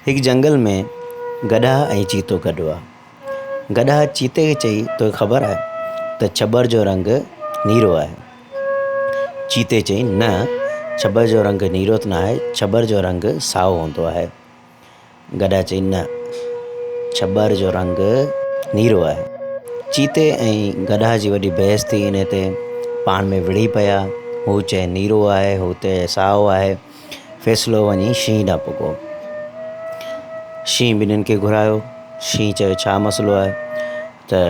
هڪ جنگل ۾ گڏهه ۽ چيتو گڏ هئا. گڏهه چيتي کي چئي، توکي خبر آهي ته ڇٻر جو رنگ نيرو آهي. چيتي چئي، نه، ڇٻر جو رنگ نيرو ته ناهي، ڇٻر جو رنگ سائو هوندو آهي. گڏهه چئي، نه، ڇٻر جو رنگ نيرو آهي. چيتي ۽ گڏهه جي وڏي بحث ٿي انهي تي پاڻ ۾ وڙهي پيا. هو چئي نيرو آهي، هو چئي سائو آهي. فيصلو وڃي شينهن ڏانهن پڳو. شينهن ٻنهين کي گهرايو. شينهن چيو ڇا مسئلو آهي؟ ته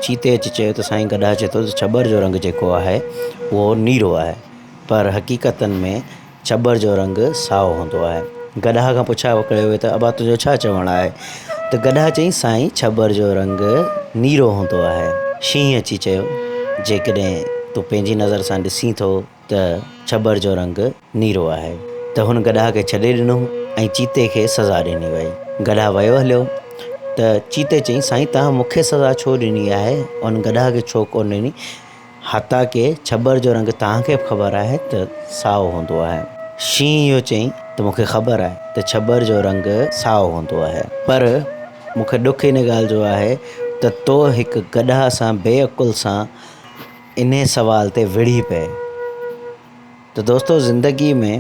چيتي اچي چيو ته سائين گڏهه چئي ٿو ته ڇٻر جو رنگ جيڪو آهي اهو نيرو آهي پر حقيقتن ۾ ڇٻر جو رنگ سائو هوندو آهي. گڏهه کان پڇا ڪيو ويو ته ابا تنهنجو ڇا چوڻ آهي؟ ته گڏهه چيائين سائين ڇٻر جو رنگ نيرو هوندو آهي. شينهن اچي چيو جيڪڏهن تون پنهنجي نظر سان ڏسين ٿو ته ڇٻر جو رنگ نيرو آهي ته هن گڏهه کي ڇڏي ڏنو ۽ چيتي کي سزا ڏني وئي. گڏهه ويو هليو ته چيتي چيائين سائين توهان مون کي سزا ڇو ڏني آهي ان گڏهه کي ڇو ڪونه ڏني حتيٰ ڪه ڇٻر جو رنگ توهان کي به خبر آهي ته سائو هوندو آهي. شينهن اهو چيائين ته مون کي خبر آهي ته ڇٻر جو رنگ سائو هوندو آهي پر مون کي ڏک ان ڳالهه جو آهي ته تو هڪ گڏهه سان بي عقل سان انهي سوال تي وڙهي پئي ته دوستو زندگي ۾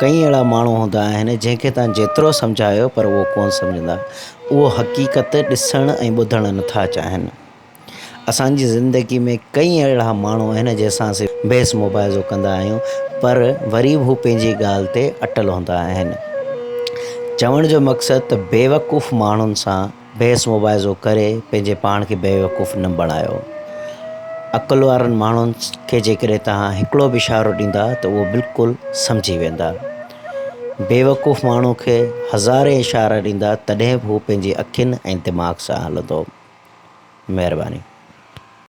ڪئين اهڙا ماڻهو هوندا آهن جنهن کي توهان جيترو سمجهايو پر اهو ڪونه سمجهندا اهو حقيقت ڏسڻ ۽ ٻڌڻ نٿا چاهين اسانجي زندگي ۾ ڪئين اهڙا ماڻهو آهن جنهن سان اسين بحث مباحثو ڪندا آهيون پر وري به هو پنهنجي ڳالهه تي اٽل هوندا آهن چوڻ جو مقصد ته بيوقوف ماڻهن سان بحث مباحثو ڪري پنهنجي پاڻ کي بيوقوف نه بڻايو. عقل وارن ماڻهن کي جيڪڏهن توهان هڪڙو به اشارو ڏيندا ته اهو بلڪل سمجهي ويندا. بيوقوف ماڻهو کي هزارين اشارا ڏيندا تڏهن به هو پنهنجي اکين ۽ دماغ سان هلندو. مهرباني.